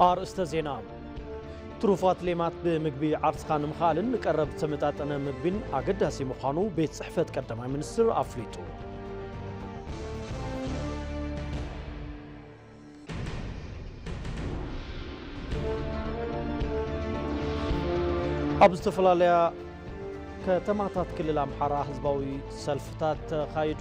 ኣርእስተ ዜና። ትሩፋት ሌማት ብምግቢ ዓርስኻ ንምኽኣልን ንቀረብ ዝተመጣጠነ ምግቢን ኣገዳሲ ምዃኑ ቤት ጽሕፈት ቀዳማይ ሚኒስትር ኣፍሊጡ። ኣብ ዝተፈላለያ ከተማታት ክልል ኣምሓራ ህዝባዊ ሰልፍታት ተኻይዱ።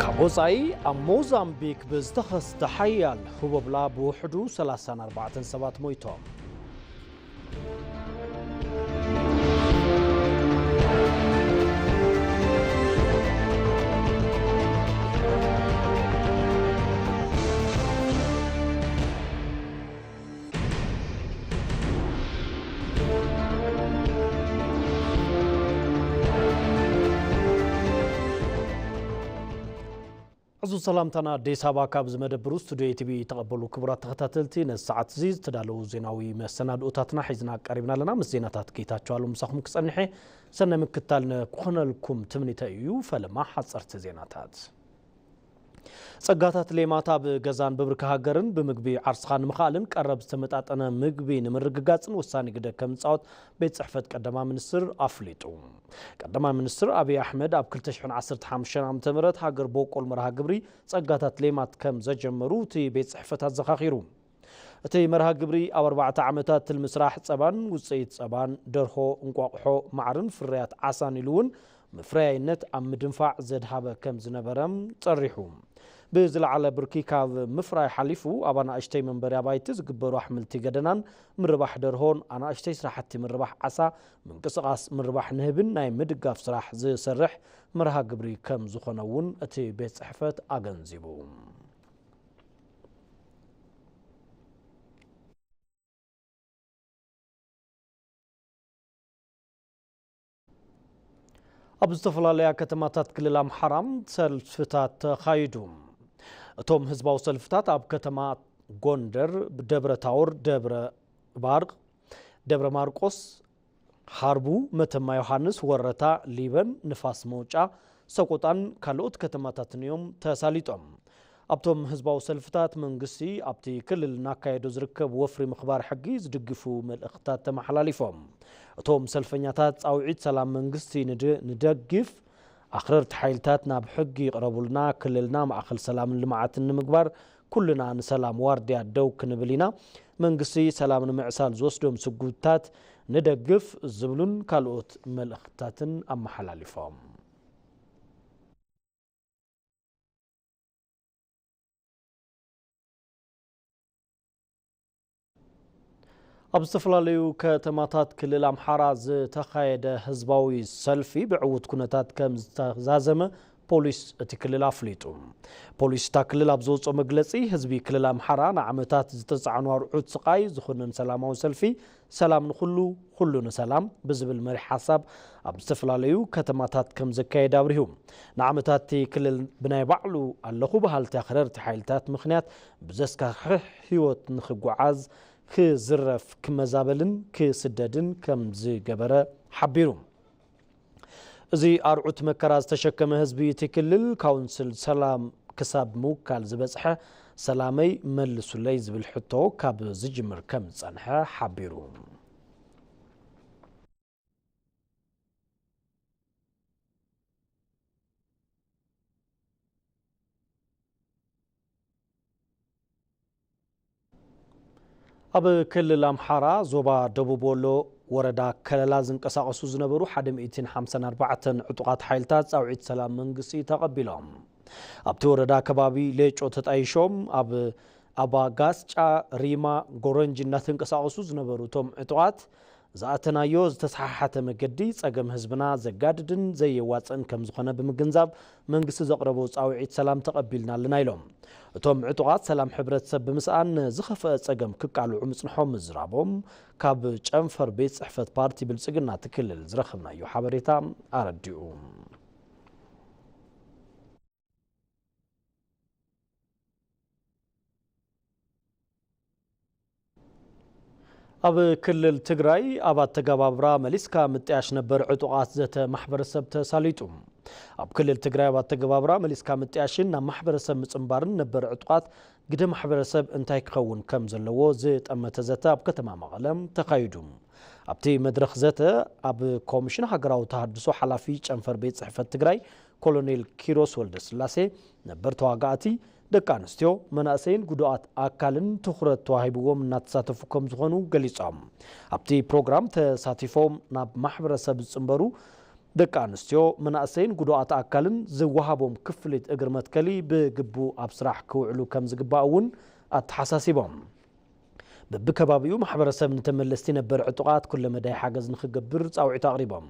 ካብ ወጻኢ፣ ኣብ ሞዛምቢክ ብዝተኸስተ ሓያል ህቦብላ ብውሕዱ ሰላሳን ኣርባዕተን ሰባት ሞይቶም። ሕዙ ሰላምታና ኣዲስ ኣበባ ካብ ዝመደብሩ ስቱዲዮ ኢቲቪ ተቐበሉ። ክቡራት ተኸታተልቲ፣ ነዚ ሰዓት እዚ ዝተዳለዉ ዜናዊ መሰናድኦታትና ሒዝና ቀሪብና ኣለና። ምስ ዜናታት ጌታቸው ኣሉ ምሳኹም ክጸንሐ፣ ሰናይ ምክታል ንክኾነልኩም ትምኒተ እዩ። ፈለማ ሓጸርቲ ዜናታት። ጸጋታት ሌማት ኣብ ገዛን ብብርኪ ሃገርን ብምግቢ ዓርስኻ ንምኽኣልን ቀረብ ዝተመጣጠነ ምግቢ ንምርግጋጽን ወሳኒ ግደ ከም ዝጻወት ቤት ጽሕፈት ቀዳማይ ሚኒስትር ኣፍሊጡ። ቀዳማይ ሚኒስትር ኣብይ ኣሕመድ ኣብ ክልተ ሽሕን ዓሰርተ ሓሙሽተን ዓመተ ምህረት ሃገር በቆል መርሃ ግብሪ ጸጋታት ሌማት ከም ዘጀመሩ እቲ ቤት ጽሕፈት ኣዘኻኺሩ። እቲ መርሃ ግብሪ ኣብ ኣርባዕተ ዓመታት ትልሚ ስራሕ ጸባን ውጽኢት ጸባን፣ ደርሆ፣ እንቋቑሖ፣ ማዕርን ፍርያት ዓሳን ኢሉ እውን ምፍረያይነት ኣብ ምድንፋዕ ዘድሃበ ከም ዝነበረ ጸሪሑ። ብዝለዓለ ብርኪ ካብ ምፍራይ ሓሊፉ፣ ኣብ ኣናእሽተይ መንበሪ ኣባይቲ ዝግበሩ ኣሕምልቲ ገደናን ምርባሕ ደርሆን፣ ኣናእሽተይ ስራሕቲ ምርባሕ ዓሳ፣ ምንቅስቓስ ምርባሕ ንህብን ናይ ምድጋፍ ስራሕ ዝሰርሕ መርሃ ግብሪ ከም ዝኾነ እውን እቲ ቤት ጽሕፈት ኣገንዚቡ። ኣብ ዝተፈላለያ ከተማታት ክልል ኣምሓራ ሰልፍታት ተኻይዱ። እቶም ህዝባዊ ሰልፍታት ኣብ ከተማ ጎንደር፣ ደብረ ታቦር፣ ደብረ ባርቅ፣ ደብረ ማርቆስ፣ ሃርቡ፣ መተማ ዮሃንስ፣ ወረታ፣ ሊበን፣ ንፋስ መውጫ፣ ሰቆጣን ካልኦት ከተማታትን እዮም ተሳሊጦም። ኣብቶም ህዝባዊ ሰልፍታት መንግስቲ ኣብቲ ክልል እናካየዶ ዝርከብ ወፍሪ ምኽባር ሕጊ ዝድግፉ መልእኽትታት ተመሓላሊፎም። እቶም ሰልፈኛታት ጻውዒት ሰላም መንግስቲ ንድ-፣ ንደግፍ፣ ኣኽረርቲ ሓይልታት ናብ ሕጊ ይቕረቡልና፣ ክልልና ማእኸል ሰላምን ልምዓትን ንምግባር ኩልና ንሰላም ዋርድያ ደው ክንብል ኢና። መንግስቲ ሰላም ንምዕሳል ዝወስዶም ስጉምትታት ንደግፍ ዝብሉን ካልኦት መልእኽትታትን ኣመሓላሊፎም። ኣብ ዝተፈላለዩ ከተማታት ክልል ኣምሓራ ዝተኻየደ ህዝባዊ ሰልፊ ብዕዉት ኩነታት ከም ዝተዛዘመ ፖሊስ እቲ ክልል ኣፍሊጡ። ፖሊስ እታ ክልል ኣብ ዘውፅኦ መግለፂ፣ ህዝቢ ክልል ኣምሓራ ንዓመታት ዝተፃዕኑ ኣርዑት ስቓይ ዝኹንን ሰላማዊ ሰልፊ ሰላም ንኹሉ፣ ኩሉ ንሰላም ብዝብል መሪሕ ሓሳብ ኣብ ዝተፈላለዩ ከተማታት ከም ዘካየደ ኣብሪሁ። ንዓመታት እቲ ክልል ብናይ ባዕሉ ኣለኹ በሃልቲ ኣኽረርቲ ሓይልታት ምኽንያት ብዘስካሕክሕ ህይወት ንኽጓዓዝ፣ ክዝረፍ፣ ክመዛበልን ክስደድን ከም ዝገበረ ሓቢሩ። እዚ ኣርዑት መከራ ዝተሸከመ ህዝቢ እቲ ክልል ካውንስል ሰላም ክሳብ ምውካል ዝበጽሐ ሰላመይ መልሱለይ ዝብል ሕቶ ካብ ዝጅምር ከም ዝጸንሐ ሓቢሩ። ኣብ ክልል ኣምሓራ ዞባ ደቡብ ወሎ ወረዳ ከለላ ዝንቀሳቐሱ ዝነበሩ ሓደ ሚእትን ሓምሳን ኣርባዕተን ዕጡቓት ሓይልታት ጻውዒት ሰላም መንግስቲ ተቐቢሎም። ኣብቲ ወረዳ ከባቢ ሌጮ ተጣይሾም ኣብ ኣባ ጋስጫ፣ ሪማ፣ ጎረንጂ እናተንቀሳቐሱ ዝነበሩ እቶም ዕጡቓት ዝኣተናዮ ዝተሰሓሓተ መገዲ ጸገም ህዝብና ዘጋድድን ዘየዋጽእን ከም ዝኾነ ብምግንዛብ መንግስቲ ዘቕረቦ ጻውዒት ሰላም ተቐቢልና ኣለና ኢሎም። እቶም ዕጡቓት ሰላም ሕብረተሰብ ብምስኣን ንዝኸፍአ ጸገም ክቃልዑ ምጽንሖም ምዝራቦም ካብ ጨንፈር ቤት ጽሕፈት ፓርቲ ብልጽግና እቲ ክልል ዝረኸብናዮ ሓበሬታ ኣረዲኡ። ኣብ ክልል ትግራይ ኣብ ኣተገባብራ መሊስካ ምጥያሽ ነበር ዕጡቓት ዘተ ማሕበረሰብ ተሳሊጡ። ኣብ ክልል ትግራይ ኣብ ኣተገባብራ መሊስካ ምጥያሽን ናብ ማሕበረሰብ ምጽንባርን ነበር ዕጡቓት ግደ ማሕበረሰብ እንታይ ክኸውን ከም ዘለዎ ዝጠመተ ዘተ ኣብ ከተማ መቐለ ተኻይዱ። ኣብቲ መድረኽ ዘተ ኣብ ኮሚሽን ሃገራዊ ተሃድሶ ሓላፊ ጨንፈር ቤት ጽሕፈት ትግራይ ኮሎኔል ኪሮስ ወልደስላሴ ነበር ተዋጋእቲ ደቂ ኣንስትዮ፣ መናእሰይን ጉዱኣት ኣካልን ትኹረት ተዋሂብዎም እናተሳተፉ ከም ዝኾኑ ገሊጾም። ኣብቲ ፕሮግራም ተሳቲፎም ናብ ማሕበረሰብ ዝጽንበሩ ደቂ ኣንስትዮ፣ መናእሰይን ጉዱኣት ኣካልን ዝወሃቦም ክፍሊት እግሪ መትከሊ ብግቡእ ኣብ ስራሕ ክውዕሉ ከም ዝግባእ እውን ኣተሓሳሲቦም። በብከባቢኡ ማሕበረሰብ ንተመለስቲ ነበር ዕጡቓት ኩለ መዳይ ሓገዝ ንክገብር ጻውዒት ኣቕሪቦም።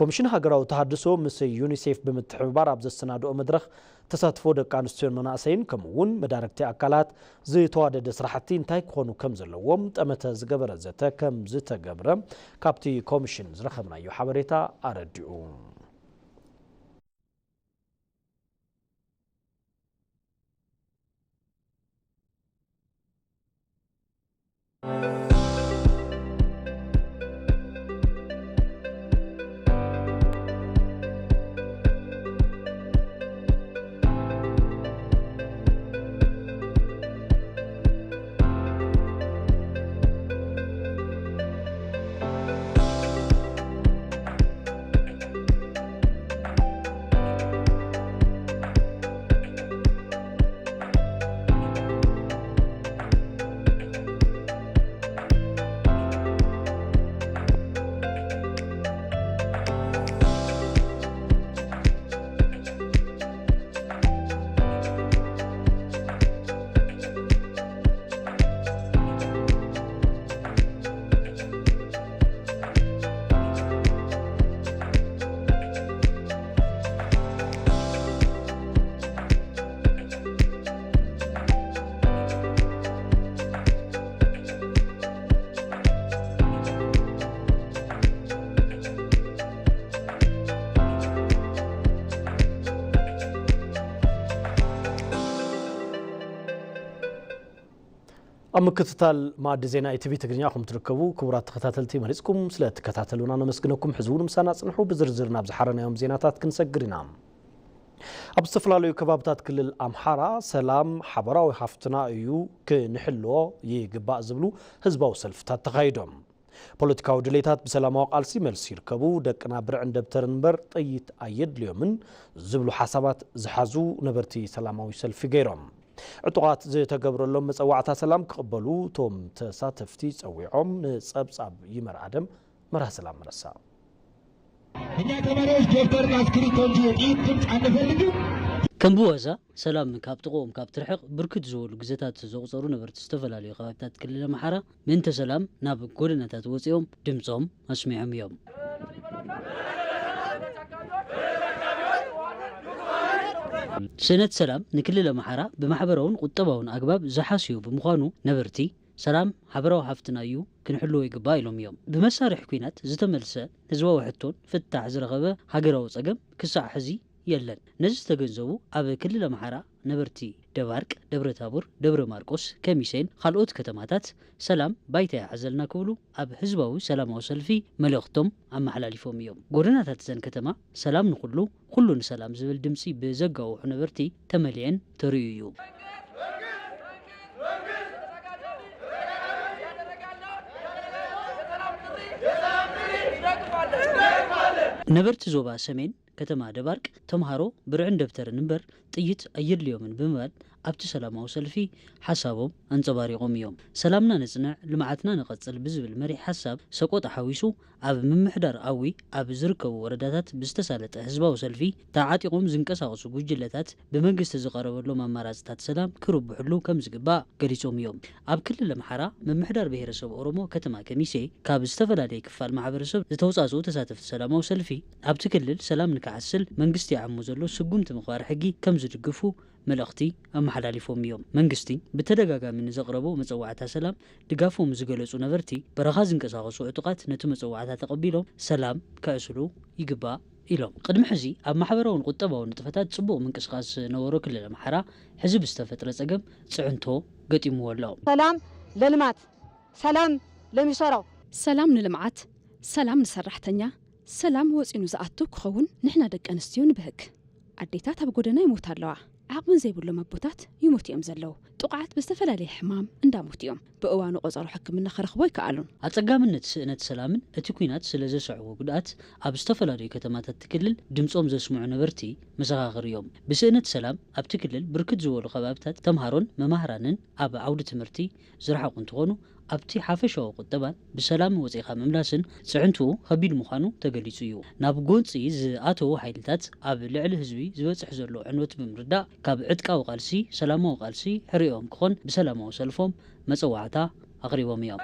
ኮሚሽን ሃገራዊ ተሃድሶ ምስ ዩኒሴፍ ብምትሕብባር ኣብ ዘሰናድኦ መድረኽ ተሳትፎ ደቂ ኣንስትዮን መናእሰይን ከምኡ እውን መዳርግቲ ኣካላት ዝተዋደደ ስራሕቲ እንታይ ክኾኑ ከም ዘለዎም ጠመተ ዝገበረ ዘተ ከም ዝተገብረ ካብቲ ኮሚሽን ዝረኸብናዮ ሓበሬታ ኣረዲኡ። ኣብ ምክትታል መኣዲ ዜና ኢቲቪ ትግርኛ ኢኹም ትርከቡ። ክቡራት ተኸታተልቲ፣ መሪጽኩም ስለ እትከታተሉና ነመስግነኩም። ሕዚ እውን ምሳና ጽንሑ። ብዝርዝር ናብ ዝሓረናዮም ዜናታት ክንሰግር ኢና። ኣብ ዝተፈላለዩ ከባብታት ክልል ኣምሓራ ሰላም ሓበራዊ ሃፍትና እዩ፣ ክንሕልዎ ይግባእ ዝብሉ ህዝባዊ ሰልፍታት ተኻይዶም። ፖለቲካዊ ድሌታት ብሰላማዊ ቃልሲ መልሲ ይርከቡ፣ ደቅና ብርዕን ደብተርን እምበር ጥይት ኣየድልዮምን ዝብሉ ሓሳባት ዝሓዙ ነበርቲ ሰላማዊ ሰልፊ ገይሮም። ዕጡቓት ዝተገብረሎም መጸዋዕታ ሰላም ክቕበሉ እቶም ተሳተፍቲ ጸዊዖም። ንጸብጻብ ይመር ኣደም፣ መርሃ ሰላም መረሳ። እኛ ተማሪዎች ደብተርና እስክሪብቶ እንጂ የጥይት ድምፅ አንፈልግም። ከም ብዋዛ ሰላም ካብ ጥቕኦም ካብ ትርሕቕ ብርክት ዝበሉ ግዘታት ዘቑፀሩ ነበርቲ ዝተፈላለዩ ከባብታት ክልል ኣምሓራ ምእንተ ሰላም ናብ ጎደናታት ወፂኦም ድምፆም ኣስሚዖም እዮም። ስእነት ሰላም ንክልል ኣምሓራ ብማሕበራውን ቁጠባውን ኣግባብ ዝሓስዩ ብምዃኑ ነበርቲ ሰላም ሓበራዊ ሃፍትና እዩ፣ ክንሕልዎ ይግባእ ኢሎም እዮም። ብመሳርሒ ኲናት ዝተመልሰ ህዝባዊ ሕቶን ፍታሕ ዝረኸበ ሃገራዊ ጸገም ክሳዕ ሕዚ የለን። ነዚ ዝተገንዘቡ ኣብ ክልል ኣምሓራ ነበርቲ ደባርቅ፣ ደብረ ታቦር፣ ደብረ ማርቆስ፣ ከሚሴን ካልኦት ከተማታት ሰላም ባይታ ይሓዘልና ክብሉ ኣብ ህዝባዊ ሰላማዊ ሰልፊ መልእኽቶም ኣመሓላሊፎም እዮም። ጎደናታት እዘን ከተማ ሰላም ንኹሉ፣ ኩሉ ንሰላም ዝብል ድምፂ ብዘጋውሑ ነበርቲ ተመሊኤን ተርእዩ እዩ። ነበርቲ ዞባ ሰሜን ከተማ ደባርቅ ተምሃሮ ብርዕን ደብተርን እምበር ጥይት ኣየድልዮምን ብምባል ኣብቲ ሰላማዊ ሰልፊ ሓሳቦም ኣንጸባሪቖም እዮም። ሰላምና ነጽንዕ፣ ልምዓትና ንቐጽል ብዝብል መሪሕ ሓሳብ ሰቆጣ ሓዊሱ ኣብ ምምሕዳር ኣዊ ኣብ ዝርከቡ ወረዳታት ብዝተሳለጠ ህዝባዊ ሰልፊ ተዓጢቖም ዝንቀሳቐሱ ጉጅለታት ብመንግስቲ ዝቐረበሎም ኣማራፅታት ሰላም ክርብሕሉ ከም ዝግባእ ገሊፆም እዮም። ኣብ ክልል ኣምሓራ ምምሕዳር ብሄረሰብ ኦሮሞ ከተማ ከሚሴ ካብ ዝተፈላለየ ክፋል ማሕበረሰብ ዝተውፃፅኡ ተሳተፍቲ ሰላማዊ ሰልፊ ኣብቲ ክልል ሰላም ንክዓስል መንግስቲ ይዓሙ ዘሎ ስጉምቲ ምኽባር ሕጊ ከም ዝድግፉ መልእኽቲ ኣመሓላሊፎም እዮም። መንግስቲ ብተደጋጋሚ ንዘቕረቦ መፀዋዕታ ሰላም ድጋፎም ዝገለፁ ነበርቲ በረኻ ዝንቀሳቐሱ ዕጡቓት ነቲ መፀዋዕታ ተቐቢሎም ሰላም ከዕስሉ ይግባእ ኢሎም። ቅድሚ ሕዚ ኣብ ማሕበራውን ቁጠባውን ንጥፈታት ፅቡቕ ምንቅስቓስ ዝነበሮ ክልል ኣምሓራ ሕዚ ብዝተፈጥረ ፀገም ፅዕንቶ ገጢምዎ ኣሎ። ሰላም ለልማት፣ ሰላም ለሚሰራው ሰላም ንልምዓት፣ ሰላም ንሰራሕተኛ፣ ሰላም ወፂኑ ዝኣቱ ክኸውን ንሕና ደቂ ኣንስትዮ ንብህግ። ኣዴታት ኣብ ጎደና ይሞታ ኣለዋ። ዓቕሚ ዘይብሎም ኣቦታት ይሞቱ እዮም ዘለዉ። ጥቑዓት ብዝተፈላለየ ሕማም እንዳሞቱ እዮም። ብእዋኑ ቆፀሮ ሕክምና ክረኽቡ ኣይከኣሉን። ኣፀጋምነት ስእነት ሰላምን እቲ ኲናት ስለ ዘስዕቦ ጉድኣት ኣብ ዝተፈላለዩ ከተማታት እቲ ክልል ድምፆም ዘስምዑ ነበርቲ መሰኻኽር እዮም። ብስእነት ሰላም ኣብቲ ክልል ብርክት ዝበሉ ከባብታት ተምሃሮን መማህራንን ኣብ ዓውዲ ትምህርቲ ዝረሓቑ እንትኾኑ ኣብቲ ሓፈሻዊ ቁጠባን ብሰላም ወፂእኻ ምምላስን ፅዕንትኡ ከቢድ ምዃኑ ተገሊፁ እዩ። ናብ ጎንፂ ዝኣተዉ ሓይልታት ኣብ ልዕሊ ህዝቢ ዝበፅሕ ዘሎ ዕንወት ብምርዳእ ካብ ዕጥቃዊ ቃልሲ ሰላማዊ ቃልሲ ሕሪኦም ክኾን ብሰላማዊ ሰልፎም መፀዋዕታ ኣቕሪቦም እዮም።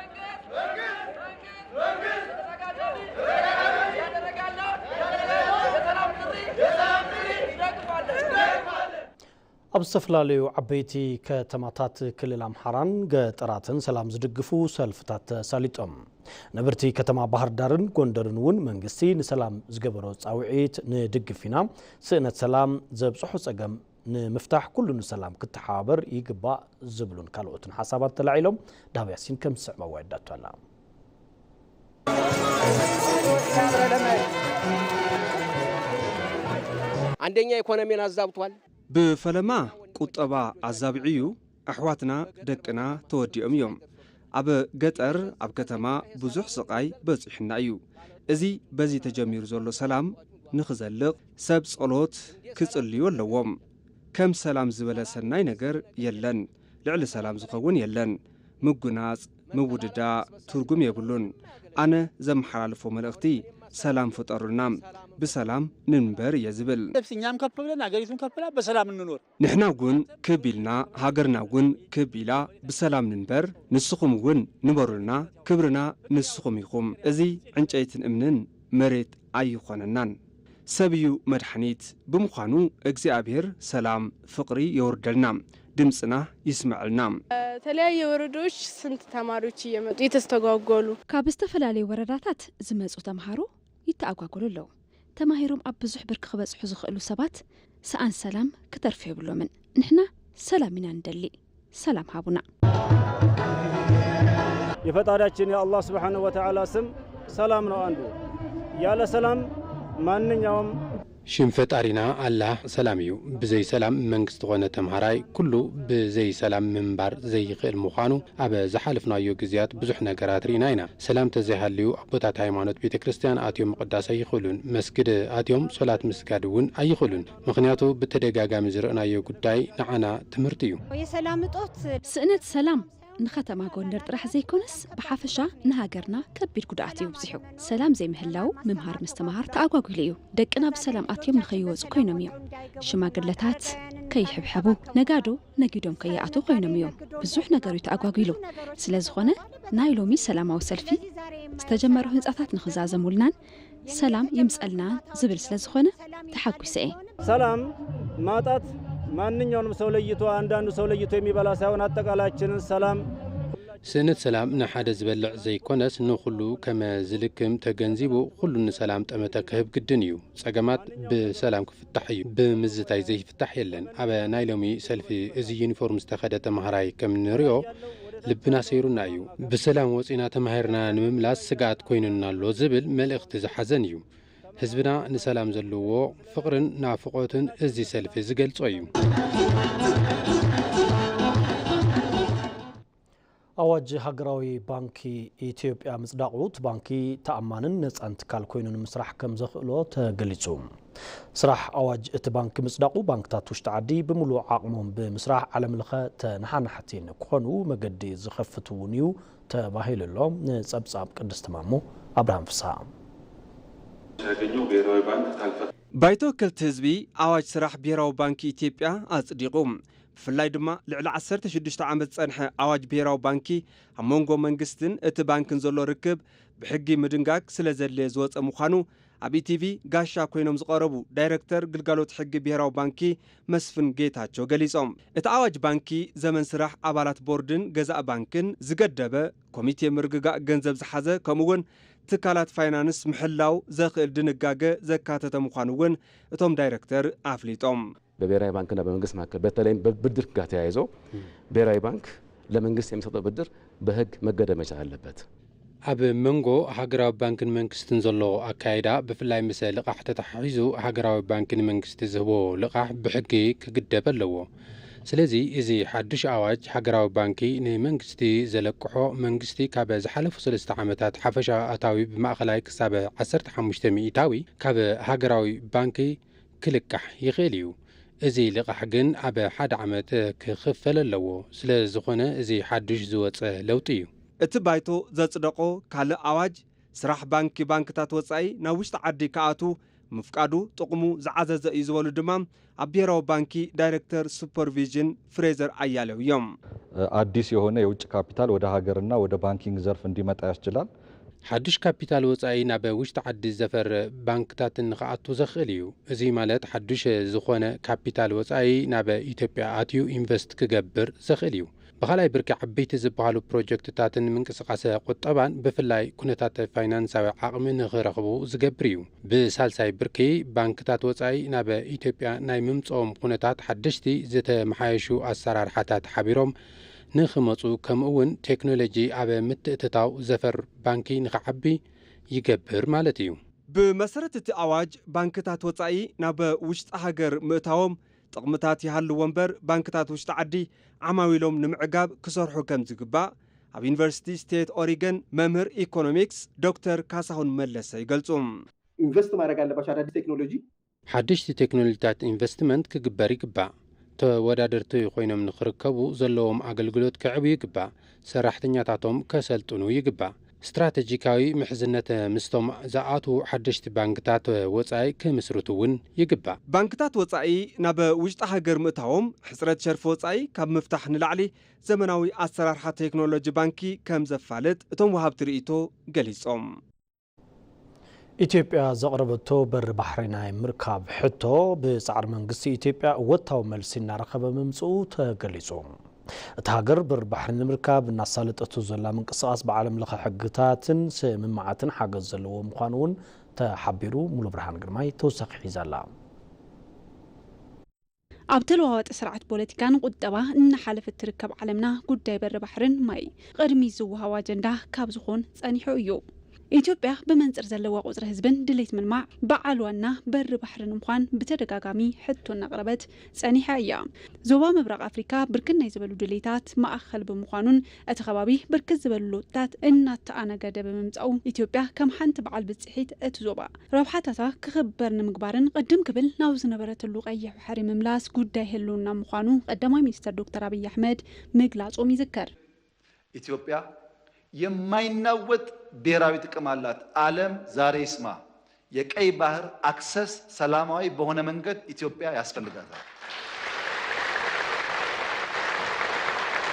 ኣብ ዝተፈላለዩ ዓበይቲ ከተማታት ክልል ኣምሓራን ገጠራትን ሰላም ዝድግፉ ሰልፍታት ተሳሊጦም። ነበርቲ ከተማ ባህር ዳርን ጎንደርን እውን መንግስቲ ንሰላም ዝገበሮ ፃውዒት ንድግፍ ኢና፣ ስእነት ሰላም ዘብፅሖ ፀገም ንምፍታሕ ኩሉ ንሰላም ክተሓባበር ይግባእ ዝብሉን ካልኦትን ሓሳባት ተላዒሎም። ዳብ ያሲን ከም ዝስዕበዋ ይዳቶ ኣላ። አንደኛ ኢኮኖሚን አዛብቷል። ብፈለማ ቁጠባ ኣዛቢዑ እዩ። ኣሕዋትና ደቅና ተወዲኦም እዮም። ኣብ ገጠር ኣብ ከተማ ብዙሕ ስቓይ በጺሑና እዩ። እዚ በዚ ተጀሚሩ ዘሎ ሰላም ንኽዘልቕ ሰብ ጸሎት ክጽልዩ ኣለዎም። ከም ሰላም ዝበለ ሰናይ ነገር የለን። ልዕሊ ሰላም ዝኸውን የለን። ምጉናጽ፣ ምውድዳ ትርጉም የብሉን። ኣነ ዘመሓላልፎ መልእኽቲ ሰላም ፍጠሩልና፣ ብሰላም ንንበር እየ ዝብል። ነብስ እኛም ከፍ ብለን ሀገሪቱን ከፍ ብላ በሰላም እንኖር። ንሕና እውን ክብ ኢልና ሃገርና እውን ክብ ኢላ ብሰላም ንንበር፣ ንስኹም እውን ንበሩልና፣ ክብርና ንስኹም ኢኹም። እዚ ዕንጨይትን እምንን መሬት ኣይኾነናን። ሰብ እዩ መድሓኒት። ብምዃኑ እግዚኣብሔር ሰላም፣ ፍቕሪ የውርደልና፣ ድምፅና ይስመዐልና። ከተለያየ ወረዳዎች ስንት ተማሪዎች እየመጡ እየተስተጓጎሉ። ካብ ዝተፈላለዩ ወረዳታት ዝመፁ ተምሃሮ ይተኣጓጎሉ ኣለዉ። ተማሂሮም ኣብ ብዙሕ ብርኪ ክበፅሑ ዝኽእሉ ሰባት ሰኣን ሰላም ክተርፉ የብሎምን። ንሕና ሰላም ኢና ንደሊ። ሰላም ሃቡና። የፈጣሪያችን የአላህ ስብሓነሁ ወተዓላ ስም ሰላም ነው አንዱ። ያለ ሰላም ማንኛውም ሽም ፈጣሪና ኣላህ ሰላም እዩ። ብዘይ ሰላም መንግስቲ ኾነ ተምሃራይ ኩሉ ብዘይ ሰላም ምንባር ዘይኽእል ምዃኑ ኣብ ዝሓለፍናዮ ግዜያት ብዙሕ ነገራት ርኢና ኢና። ሰላም ተዘይሃልዩ ኣቦታት ሃይማኖት ቤተ ክርስቲያን ኣትዮም ምቕዳስ ኣይኽእሉን። መስጊድ ኣትዮም ሶላት ምስጋድ እውን ኣይኽእሉን። ምኽንያቱ ብተደጋጋሚ ዝረእናዮ ጉዳይ ንዓና ትምህርቲ እዩ። የሰላም እጦት ስእነት ሰላም ንኸተማ ጎንደር ጥራሕ ዘይኮነስ ብሓፈሻ ንሃገርና ከቢድ ጉድኣት እዩ ኣብዚሑ። ሰላም ዘይምህላው ምምሃር ምስትምሃር ተኣጓጒሉ እዩ። ደቅና ብሰላም ኣትዮም ንኸይወፁ ኮይኖም እዮም። ሽማግለታት ከይሕብሐቡ፣ ነጋዶ ነጊዶም ከይኣትዉ ኮይኖም እዮም። ብዙሕ ነገር እዩ ተኣጓጒሉ። ስለዝኾነ ናይ ሎሚ ሰላማዊ ሰልፊ ዝተጀመሩ ህንፃታት ንኽዛዘሙልናን ሰላም ይምፀልና ዝብል ስለዝኾነ ተሓጒሰ እየ። ሰላም ማጣት ማንኛውንም ሰው ለይቶ አንዳንዱ ሰው ለይቶ የሚበላ ሳይሆን አጠቃላያችንን ሰላም ስእነት ሰላም ንሓደ ዝበልዕ ዘይኮነስ ንኹሉ ከመ ዝልክም ተገንዚቡ ኩሉ ንሰላም ጠመተ ክህብ ግድን እዩ። ጸገማት ብሰላም ክፍታሕ እዩ። ብምዝታይ ዘይፍታሕ የለን። ኣብ ናይ ሎሚ ሰልፊ እዚ ዩኒፎርም ዝተኸደ ተምሃራይ ከም ንሪኦ ልብና ሰይሩና እዩ። ብሰላም ወጺና ተማሂርና ንምምላስ ስግኣት ኮይኑና ኣሎ ዝብል መልእኽቲ ዝሓዘን እዩ። ህዝብና ንሰላም ዘለዎ ፍቕርን ናፍቖትን እዚ ሰልፊ ዝገልጾ እዩ። ኣዋጅ ሃገራዊ ባንኪ ኢትዮጵያ ምጽዳቑ እቲ ባንኪ ተኣማንን ነጻን ትካል ኮይኑ ንምስራሕ ከም ዘኽእሎ ተገሊጹ። ስራሕ ኣዋጅ እቲ ባንኪ ምጽዳቑ ባንክታት ውሽጢ ዓዲ ብምሉእ ዓቕሞም ብምስራሕ ዓለም ለኸ ተነሓናሕቲ ንክኾኑ መገዲ ዝኸፍት እውን እዩ ተባሂሉ ኣሎ። ንጸብጻብ ቅድስቲ ማሞ ኣብርሃም ፍስሃ። ያገኘው ብሔራዊ ባንክ ካልፈ ባይቶ ወከልቲ ህዝቢ ኣዋጅ ስራሕ ብሄራዊ ባንኪ ኢትዮጵያ ኣጽዲቑ። ብፍላይ ድማ ልዕሊ ዓሰርተ ሽዱሽተ ዓመት ዝጸንሐ ኣዋጅ ብሄራዊ ባንኪ ኣብ መንጎ መንግስትን እቲ ባንክን ዘሎ ርክብ ብሕጊ ምድንጋግ ስለ ዘድለየ ዝወጸ ምዃኑ ኣብ ኢቲቪ ጋሻ ኮይኖም ዝቐረቡ ዳይረክተር ግልጋሎት ሕጊ ብሄራዊ ባንኪ መስፍን ጌታቸው ገሊጾም። እቲ ኣዋጅ ባንኪ ዘመን ስራሕ ኣባላት ቦርድን ገዛእ ባንክን ዝገደበ፣ ኮሚቴ ምርግጋእ ገንዘብ ዝሓዘ ከምኡ'ውን ትካላት ፋይናንስ ምሕላው ዘኽእል ድንጋገ ዘካተተ ምዃኑ እውን እቶም ዳይረክተር ኣፍሊጦም። በብሔራዊ ባንክና በመንግስት መካከል በተለይም በብድር ጋር ተያይዞ ብሔራዊ ባንክ ለመንግስት የሚሰጠው ብድር በህግ መገደብ መቻል አለበት። ኣብ መንጎ ሃገራዊ ባንክን መንግስትን ዘሎ ኣካይዳ፣ ብፍላይ ምስ ልቓሕ ተተሓሒዙ፣ ሃገራዊ ባንኪ ንመንግስቲ ዝህቦ ልቓሕ ብሕጊ ክግደብ ኣለዎ። ስለዚ፣ እዚ ሓድሽ ኣዋጅ ሃገራዊ ባንኪ ንመንግስቲ ዘለቅሖ፣ መንግስቲ ካብ ዝሓለፉ ሰለስተ ዓመታት ሓፈሻዊ ኣታዊ ብማእኸላይ ክሳብ ዓሰርተ ሓሙሽተ ሚእታዊ ካብ ሃገራዊ ባንኪ ክልቃሕ ይኽእል እዩ። እዚ ልቓሕ ግን ኣብ ሓደ ዓመት ክኽፈል ኣለዎ። ስለ ዝኾነ፣ እዚ ሓድሽ ዝወጸ ለውጢ እዩ። እቲ ባይቶ ዘጽደቖ ካልእ ኣዋጅ፣ ስራሕ ባንኪ ባንክታት ወጻኢ ናብ ውሽጢ ዓዲ ክኣቱ ምፍቃዱ ጥቕሙ ዝዓዘዘ እዩ ዝበሉ ድማ ኣብ ብሄራዊ ባንኪ ዳይሬክተር ሱፐርቪዥን ፍሬዘር ኣያሌው እዮም። አዲስ የሆነ የውጭ ካፒታል ወደ ሀገርና ወደ ባንኪንግ ዘርፍ እንዲመጣ ያስችላል። ሓድሽ ካፒታል ወጻኢ ናብ ውሽጢ ዓዲ ዘፈር ባንክታት ንኽኣቱ ዘኽእል እዩ። እዚ ማለት ሓድሽ ዝኾነ ካፒታል ወጻኢ ናብ ኢትዮጵያ ኣትዩ ኢንቨስት ክገብር ዘኽእል እዩ። ብኻልኣይ ብርኪ ዓበይቲ ዝበሃሉ ፕሮጀክትታትን ምንቅስቃስ ቁጠባን ብፍላይ ኩነታት ፋይናንሳዊ ዓቕሚ ንኽረኽቡ ዝገብር እዩ። ብሳልሳይ ብርኪ ባንክታት ወጻኢ ናብ ኢትዮጵያ ናይ ምምጽኦም ኩነታት ሓደሽቲ ዝተመሓየሹ ኣሰራርሓታት ሓቢሮም ንኽመጹ ከምኡ እውን ቴክኖሎጂ ኣብ ምትእትታው ዘፈር ባንኪ ንኽዓቢ ይገብር ማለት እዩ። ብመሰረት እቲ ኣዋጅ ባንክታት ወጻኢ ናብ ውሽጢ ሃገር ምእታዎም ጥቕምታት ይሃልዎ እምበር ባንክታት ውሽጢ ዓዲ ዓማዊሎም ንምዕጋብ ክሰርሑ ከም ዝግባእ ኣብ ዩኒቨርሲቲ ስቴት ኦሪገን መምህር ኢኮኖሚክስ ዶክተር ካሳሁን መለሰ ይገልጹ። ኢንቨስት ማድረግ አለባቸው አዳዲስ ቴክኖሎጂ ሓደሽቲ ቴክኖሎጂታት ኢንቨስትመንት ክግበር ይግባእ። ተወዳደርቲ ኮይኖም ንኽርከቡ ዘለዎም ኣገልግሎት ከዕብዩ ይግባእ። ሰራሕተኛታቶም ከሰልጥኑ ይግባእ። ስትራተጂካዊ ምሕዝነት ምስቶም ዝኣትዉ ሓደሽቲ ባንክታት ወጻኢ ክምስርቱ እውን ይግባእ። ባንክታት ወጻኢ ናብ ውሽጢ ሃገር ምእታዎም ሕጽረት ሸርፊ ወጻኢ ካብ ምፍታሕ ንላዕሊ ዘመናዊ ኣሰራርሓ ቴክኖሎጂ ባንኪ ከም ዘፋልጥ እቶም ወሃብቲ ርእይቶ ገሊጾም። ኢትዮጵያ ዘቕረበቶ በሪ ባሕሪ ናይ ምርካብ ሕቶ ብጻዕሪ መንግስቲ ኢትዮጵያ እወታዊ መልሲ እናረኸበ ምምጽኡ ተገሊጹ። እታ ሃገር በሪ ባሕሪ ንምርካብ እናሳለጠቶ ዘላ ምንቅስቓስ ብዓለም ለኸ ሕግታትን ስምምዓትን ሓገዝ ዘለዎ ምዃኑ እውን ተሓቢሩ። ሙሉ ብርሃን ግርማይ ተወሳኺ ሒዛ ኣላ። ኣብ ተለዋዋጢ ስርዓት ፖለቲካን ቁጠባ እናሓለፈት ትርከብ ዓለምና ጉዳይ በሪ ባሕርን ማይ ቅድሚት ዝወሃቦ ኣጀንዳ ካብ ዝኾን ጸኒሑ እዩ። ኢትዮጵያ ብመንጽር ዘለዋ ቁጽሪ ህዝብን ድሌት ምልማዕ በዓል ዋና በሪ ባሕሪ ንምዃን ብተደጋጋሚ ሕቶ እናቕረበት ጸኒሓ እያ። ዞባ ምብራቕ ኣፍሪካ ብርክት ናይ ዝበሉ ድሌታት ማእኸል ብምዃኑን እቲ ከባቢ ብርክት ዝበሉ ለውጥታት እናተኣናገደ ብምምጻኡ ኢትዮጵያ ከም ሓንቲ በዓል ብጽሒት እቲ ዞባ ረብሓታታ ክኽበር ንምግባርን ቅድም ክብል ናብ ዝነበረትሉ ቀይሕ ባሕሪ ምምላስ ጉዳይ ህልውና ምዃኑ ቀዳማይ ሚኒስትር ዶክተር ኣብይ ኣሕመድ ምግላጾም ይዝከር። ኢትዮጵያ የማይናወጥ ብሔራዊ ጥቅም አላት። ዓለም ዛሬ ይስማ። የቀይ ባህር አክሰስ ሰላማዊ በሆነ መንገድ ኢትዮጵያ ያስፈልጋታል።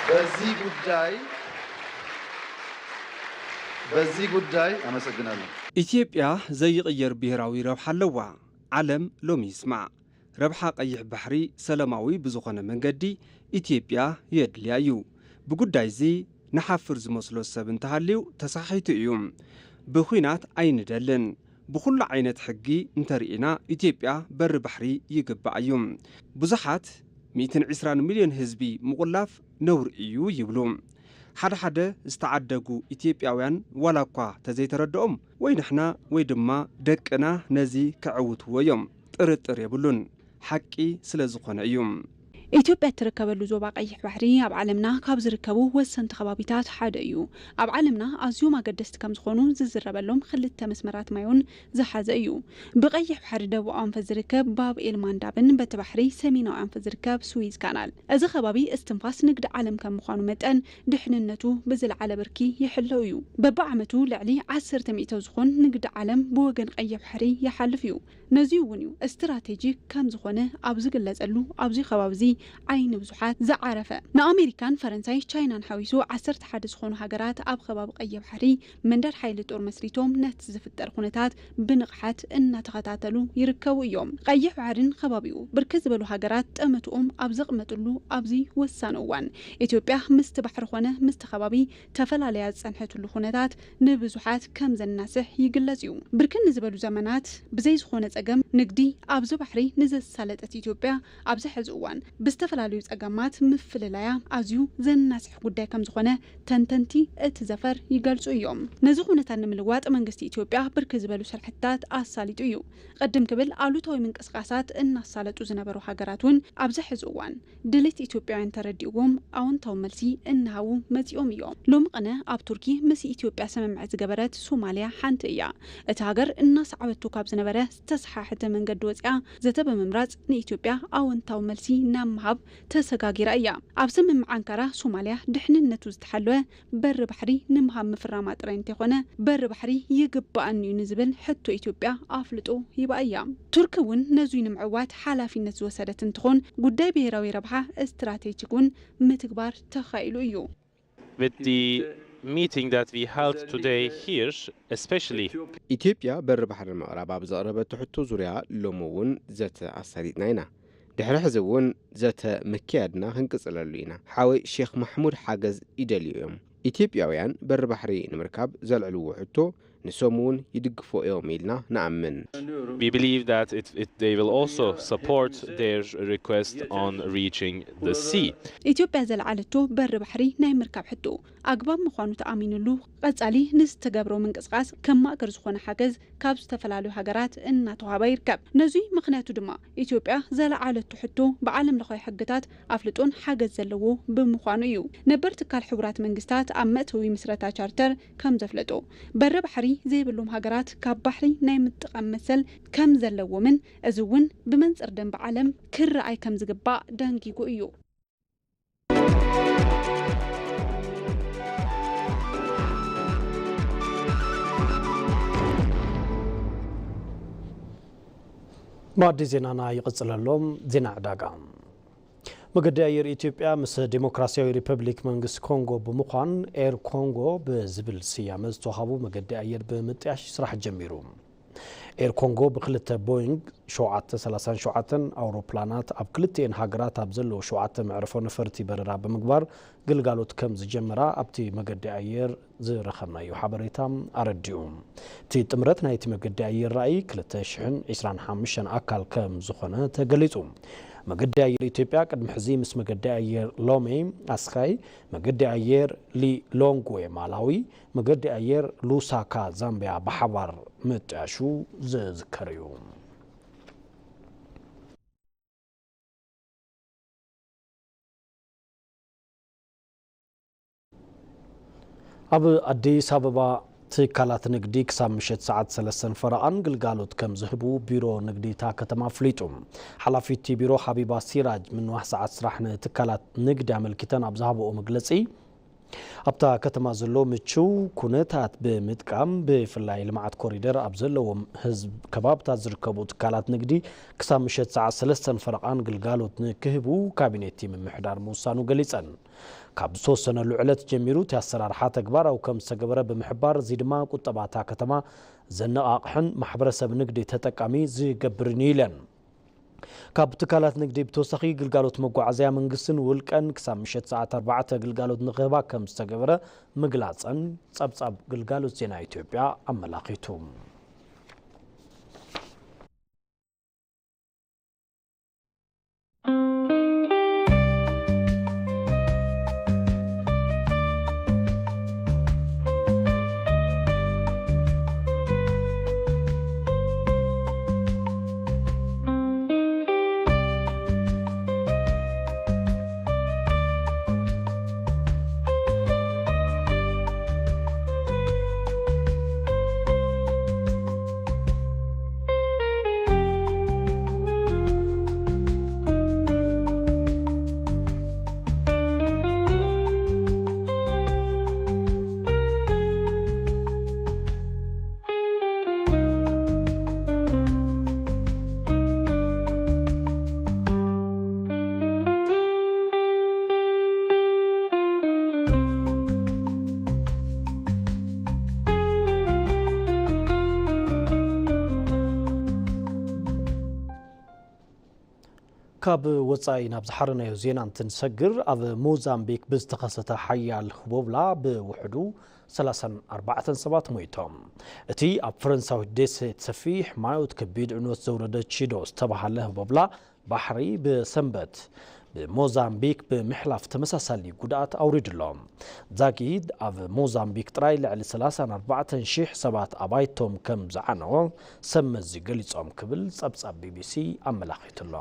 በዚህ ጉዳይ በዚህ ጉዳይ አመሰግናለሁ። ኢትዮጵያ ዘይቕየር ብሔራዊ ረብሓ ኣለዋ። ዓለም ሎሚ ይስማዕ። ረብሓ ቀይሕ ባሕሪ ሰለማዊ ብዝኾነ መንገዲ ኢትዮጵያ የድልያ እዩ። ብጉዳይዚ ንሓፍር ዝመስሎ ሰብ እንተሃልዩ ተሳሒቱ እዩ። ብኹናት ኣይንደልን። ብኹሉ ዓይነት ሕጊ እንተርኢና ኢትዮጵያ በሪ ባሕሪ ይግባኣ እዩ። ብዙሓት ሚእትን ዕስራን ሚልዮን ህዝቢ ምቑላፍ ነውሪ እዩ ይብሉ። ሓደ ሓደ ዝተዓደጉ ኢትዮጵያውያን ዋላ እኳ ተዘይተረድኦም ወይ ንሕና ወይ ድማ ደቅና ነዚ ከዕውትዎ እዮም። ጥርጥር የብሉን። ሓቂ ስለ ዝኾነ እዩ። ኢትዮጵያ እትርከበሉ ዞባ ቀይሕ ባሕሪ ኣብ ዓለምና ካብ ዝርከቡ ወሰንቲ ከባቢታት ሓደ እዩ። ኣብ ዓለምና ኣዝዮም ኣገደስቲ ከም ዝኾኑ ዝዝረበሎም ክልተ መስመራት ማይ እውን ዝሓዘ እዩ። ብቀይሕ ባሕሪ ደቡባዊ ኣንፈት ዝርከብ ባብ ኤል ማንዳብን በቲ ባሕሪ ሰሜናዊ ኣንፈት ዝርከብ ስዊዝ ካናል። እዚ ከባቢ እስትንፋስ ንግዲ ዓለም ከም ምዃኑ መጠን ድሕንነቱ ብዝለዓለ ብርኪ ይሕለው እዩ። በብዓመቱ ልዕሊ ዓሰርተ ሚእቲ ዝኾን ንግዲ ዓለም ብወገን ቀይሕ ባሕሪ ይሓልፍ እዩ። ነዚ እውን እዩ ስትራቴጂ ከም ዝኾነ ኣብ ዝግለጸሉ ኣብዚ ከባቢ እዚ ዓይኒ ብዙሓት ዝዓረፈ። ንኣሜሪካን ፈረንሳይ ቻይናን ሓዊሱ ዓሰርተ ሓደ ዝኾኑ ሃገራት ኣብ ከባቢ ቀይሕ ባሕሪ መንደር ሓይሊ ጦር መስሪቶም ነቲ ዝፍጠር ኩነታት ብንቕሓት እናተኸታተሉ ይርከቡ እዮም። ቀይሕ ባሕርን ከባቢኡ ብርክት ዝበሉ ሃገራት ጠመትኦም ኣብ ዘቕመጥሉ ኣብዚ ወሳኒ እዋን ኢትዮጵያ ምስቲ ባሕሪ ኾነ ምስቲ ከባቢ ተፈላልያ ዝጸንሐትሉ ኩነታት ንብዙሓት ከም ዘናስሕ ይግለጽ እዩ። ብርክት ንዝበሉ ዘመናት ብዘይ ዝኾነ ጸገም ንግዲ ኣብዚ ባሕሪ ንዘሳለጠት ኢትዮጵያ ኣብዚ ሕዚ እዋን ዝተፈላለዩ ጸገማት ምፍልላያ ኣዝዩ ዘናስሕ ጉዳይ ከም ዝኾነ ተንተንቲ እቲ ዘፈር ይገልጹ እዮም። ነዚ ኩነታት ንምልዋጥ መንግስቲ ኢትዮጵያ ብርክት ዝበሉ ስራሕትታት ኣሳሊጡ እዩ። ቅድም ክብል ኣሉታዊ ምንቅስቃሳት እናሳለጡ ዝነበሩ ሃገራት እውን ኣብዚ ሕዚ እዋን ድሌት ኢትዮጵያውያን ተረዲእዎም ኣዎንታዊ መልሲ እናሃቡ መጺኦም እዮም። ሎሚ ቅነ ኣብ ቱርኪ ምስ ኢትዮጵያ ስምምዕ ዝገበረት ሶማልያ ሓንቲ እያ። እታ ሃገር እናሰዓበቱ ካብ ዝነበረ ዝተሰሓሕተ መንገዲ ወፂኣ ዘተ ብምምራፅ ንኢትዮጵያ ኣወንታዊ መልሲ ናብ ምሃብ ተሰጋጊራ እያ። ኣብ ስምምዕ ኣንካራ ሶማልያ ድሕንነቱ ዝተሓለወ በሪ ባሕሪ ንምሃብ ምፍራማ ጥራይ እንተይኮነ በሪ ባሕሪ ይግባኣኒ እዩ ንዝብል ሕቶ ኢትዮጵያ ኣፍልጦ ሂባ እያ። ቱርኪ እውን ነዙይ ንምዕዋት ሓላፊነት ዝወሰደት እንትኾን ጉዳይ ብሄራዊ ረብሓ ስትራቴጂክ እውን ምትግባር ተኻኢሉ እዩ። With the meeting that we held today here, especially ኢትዮጵያ በሪ ባሕሪ ንምቕራብ ኣብ ዘቕረበቶ ሕቶ ዙርያ ሎሚ እውን ዘተ ኣሳሊጥና ኢና። ድሕሪ ሕዚ እውን ዘተ ምክያድና ክንቅፅለሉ ኢና። ሓወይ ሼኽ ማሕሙድ ሓገዝ ይደልዩ እዮም። ኢትዮጵያውያን በሪ ባሕሪ ንምርካብ ዘልዕልዎ ሕቶ ንሶም እውን ይድግፎ እዮም ኢልና ንኣምን። We believe that it, it, they will also support their request on reaching the sea. ኢትዮጵያ ዘልዓለቶ በሪ ባሕሪ ናይ ምርካብ ሕቶ ኣግባብ ምዃኑ ተኣሚኑሉ ቀጻሊ ንዝተገብሮ ምንቅስቃስ ከም ማእከል ዝኾነ ሓገዝ ካብ ዝተፈላለዩ ሃገራት እናተዋህባ ይርከብ። ነዙይ ምኽንያቱ ድማ ኢትዮጵያ ዘለዓለቶ ሕቶ ብዓለም ለኻዊ ሕግታት ኣፍልጦን ሓገዝ ዘለዎ ብምዃኑ እዩ። ነበር ትካል ሕቡራት መንግስታት ኣብ መእተዊ ምስረታ ቻርተር ከም ዘፍለጦ በሪ ባሕሪ ዘይብሎም ሃገራት ካብ ባሕሪ ናይ ምጥቃም መሰል ከም ዘለዎምን እዚ እውን ብመንፅር ደንበ ዓለም ክረኣይ ከም ዝግባእ ደንጊጉ እዩ። ማዕዲ ዜናና ይቕፅለሎም። ዜና ዕዳጋ። መገዲ ኣየር ኢትዮጵያ ምስ ዴሞክራሲያዊ ሪፐብሊክ መንግስቲ ኮንጎ ብምዃን ኤር ኮንጎ ብዝብል ስያመ ዝተዋሃቡ መገዲ ኣየር ብምጥያሽ ስራሕ ጀሚሩ። ኤር ኮንጎ ብክልተ ቦይንግ ሸውዓተ ሰላሳን ሸውዓተን ኣውሮፕላናት ኣብ ክልቲኤን ሃገራት ኣብ ዘለዉ ሸውዓተ መዕርፎ ነፈርቲ በረራ ብምግባር ግልጋሎት ከም ዝጀመራ ኣብቲ መገዲ ኣየር ዝረኸብናዮ ሓበሬታ ኣረዲኡ። እቲ ጥምረት ናይቲ መገዲ ኣየር ራእይ ክልተ ሽሕን ዕስራን ሓሙሽተን ኣካል ከም ዝኾነ ተገሊጹ። መገዲ ኣየር ኢትዮጵያ ቅድሚ ሕዚ ምስ መገዲ ኣየር ሎሜ ኣስካይ፣ መገዲ ኣየር ሊሎንግዌ ማላዊ፣ መገዲ ኣየር ሉሳካ ዛምቢያ ብሓባር ምጥያሹ ዝዝከር እዩ። ኣብ ኣዲስ ኣበባ ትካላት ንግዲ ክሳብ ምሸት ሰዓት ሰለስተን ፈረቓን ግልጋሎት ከም ዝህቡ ቢሮ ንግዲ እታ ከተማ ኣፍሊጡ። ሓላፊ እቲ ቢሮ ሓቢባ ሲራጅ ምንዋሕ ሰዓት ስራሕ ንትካላት ንግዲ ኣመልኪተን ኣብ ዝሃብኦ መግለፂ ኣብታ ከተማ ዘሎ ምቹው ኩነታት ብምጥቃም ብፍላይ ልምዓት ኮሪደር ኣብ ዘለዎም ህዝብ ከባብታት ዝርከቡ ትካላት ንግዲ ክሳብ ምሸት ሰዓት ሰለስተን ፈረቓን ግልጋሎት ንክህቡ ካቢኔት ምምሕዳር ምውሳኑ ገሊፀን። ካብ ዝተወሰነሉ ዕለት ጀሚሩ እቲ ኣሰራርሓ ተግባራዊ ከም ዝተገበረ ብምሕባር እዚ ድማ ቁጠባ እታ ከተማ ዘነቓቕሕን ማሕበረሰብ ንግዲ ተጠቃሚ ዝገብርን እዩ ኢለን። ካብ ትካላት ንግዲ ብተወሳኺ ግልጋሎት መጓዓዝያ መንግስትን ውልቀን ክሳብ ምሸት ሰዓት ኣርባዕተ ግልጋሎት ንክህባ ከም ዝተገበረ ምግላፀን ፀብፃብ ግልጋሎት ዜና ኢትዮጵያ ኣመላኺቱ። ካብ ወፃኢ ናብ ዝሓረናዮ ዜና እንትንሰግር፣ ኣብ ሞዛምቢክ ብዝተኸሰተ ሓያል ህቦብላ ብውሕዱ ሰላሳን ኣርባዕተን ሰባት ሞይቶም። እቲ ኣብ ፈረንሳዊት ደሴት ሰፊሕ ማዮት ከቢድ ዕንወት ዘውረደ ቺዶ ዝተባሃለ ህቦብላ ባሕሪ ብሰንበት ብሞዛምቢክ ብምሕላፍ ተመሳሳሊ ጉድኣት ኣውሪዱ ኣሎ። ዛጊድ ኣብ ሞዛምቢክ ጥራይ ልዕሊ ሰላሳን ኣርባዕተን ሽሕ ሰባት ኣባይቶም ከም ዝዓነወ ሰብ መዚ ገሊጾም ክብል ጸብጻብ ቢቢሲ ኣመላኺቱ ኣሎ።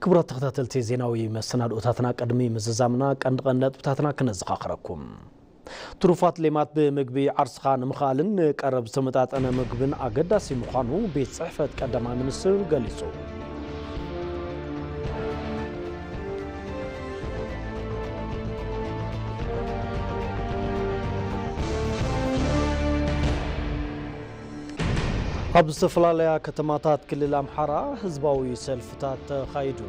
ክቡራት ተኸታተልቲ ዜናዊ መሰናድኦታትና፣ ቅድሚ ምዝዛምና ቀንዲ ቀንዲ ነጥብታትና ክነዘኻኽረኩም። ትሩፋት ሌማት ብምግቢ ዓርስኻ ንምኽኣልን ንቀረብ ዝተመጣጠነ ምግብን ኣገዳሲ ምዃኑ ቤት ጽሕፈት ቀዳማይ ሚኒስትር ገሊጹ። ኣብ ዝተፈላለያ ከተማታት ክልል ኣምሓራ ህዝባዊ ሰልፍታት ተኻይዱ።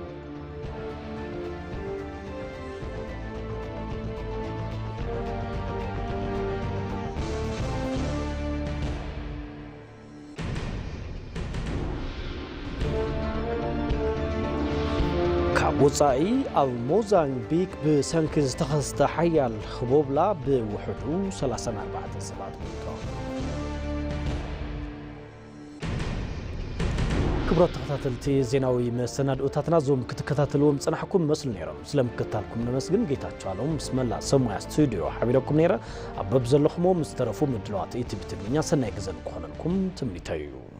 ካብ ወጻኢ፣ ኣብ ሞዛምቢክ ብሰንኪ ዝተኸስተ ሓያል ህቦብላ ብውሕዱ ሰላሳን ኣርባዕተን ሰባት ሞይቶም። ክቡራት ተኸታተልቲ ዜናዊ መሰናድኦታትና፣ እዞም ክትከታተልዎም ዝጸናሕኩም መስሉ ነይሮም። ስለምክትታልኩም ነመስግን። ጌታቸው ኣሎም ምስ መላእ ሰብ ሞያ ስቱዲዮ ሓቢረኩም ነይረ። ኣብ በብዘለኹሞ ምስ ተረፉ ምድላዋት ኢቲቪ ትግርኛ ሰናይ ግዘ ንክኾነልኩም ትምኒተይ እዩ።